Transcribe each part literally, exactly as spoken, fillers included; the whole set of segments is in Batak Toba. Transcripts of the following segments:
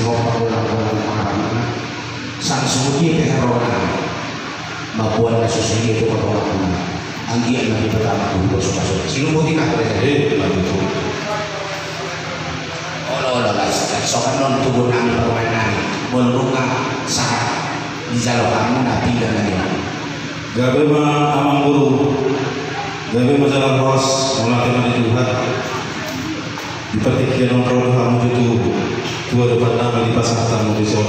Panggolang-golang pangarahutna, sang songon dia pe harorona, mamboan na susa dia tu patongamuna. Anggiat ma Debata ma tu pasupasu. Siluput i ma tu raja. Eh, ma tu. Olo, olo, las, las, sopan non tubuan nami, parumaen nami. Molo nunga sahat dijalo hamu na pinggan na dia. Gabe ma amang boru. Gabe ma jala horas, mauliate ma di Tuhan. Di partingkian on ro do hamu tutu tu adopan nami dipasahat hamu dison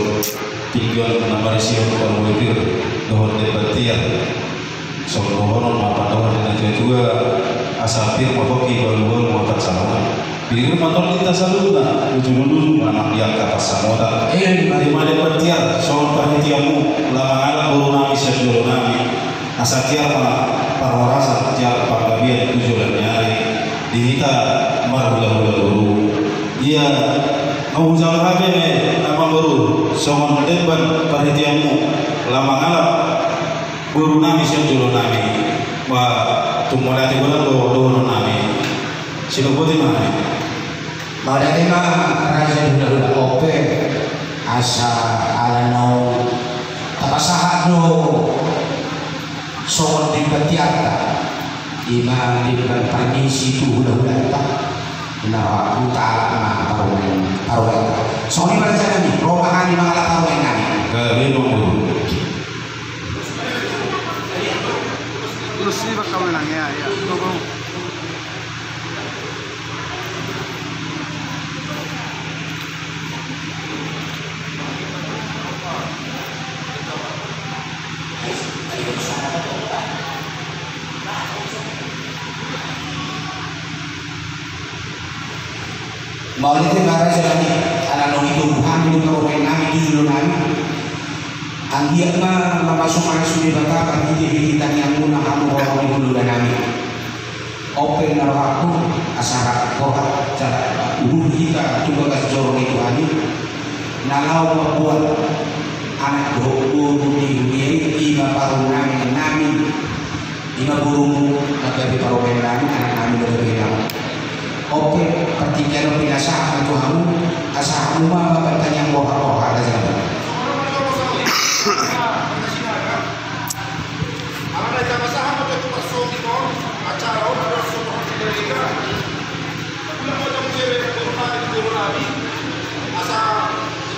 tingki on na marisihon parbohir dohot demban tiar. Songon dohonon ma pandohan ni na tua-tua, asa pir ma pongki, balu-balu ma pansamotan. Pir ma tondinta saluhutna, uju-uju ma nang di angka pansamotan. Ima demban tiar songon parhiteanmu, lam mangalap boru nami sian jolo nami. Asa tiar ma parhorasan, tiar panggabean tu joloan ni ari di hita marhula-hula boru. Ia, na hujalo hape ma i amang boru, songon demban parhiteanmu, lam mangalap boru nami sian jolo nami. Ba, tung mauliate godang do dohonon nami. Siluput i ma. Mauliate ma raja di hula-hula. Ope, asa ala naung tapasahat do songon demban tiarta, ima demban parmisi tu hula-hulanta. Na hutahalak ma parumaen, parumaenta. Songon i ma raja nami, ro ma hami mangalap parumaen nami. Gabe ma boru. Terus ni bakal menang ya, ya. Mauliate ma raja nami, ala naung ditogu hami do parumaen nami tu jolo nami. Anggiat ma mamasumasu Debata marhite-hite tangiangmuna hamu, holong ni hulahula nami. Ope na rohangku, asa rap roha, jala uhum hita tu bagas joro ni Tuhan i, na laho mamboan anak dohot boru di huria i, ima parumaen nami, ima borumu, na gabe parumaen nami, anak nami na gabe inang. Ope, partingkian on pinasahat ma tu hamu, asa hamu ma mamboan tangiang borhat-borhat saja. Alana i, jala sahat ma tu parsogot on, acara on adalah sebuah pendidikan. Ulang ma jam tujuh, boru nami, boru nami. Asa,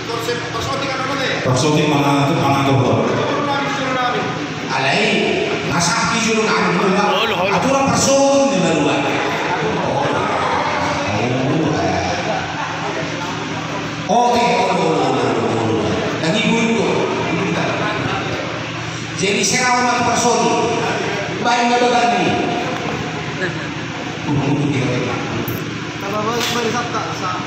konsep parsogot i kan, ate? Parsogot i mangan, mangan dohot. Boru nami, boru nami. Alai, masa di jolo nami, olo, olo. Aturan parsogot i na dua. Olo. Oke, olo, olo, olo, olo. Lagi buntu. Jadi, serau ma tu parsogot i. Baen ma bagan ni. Tambah balik, balik, sabta, sa-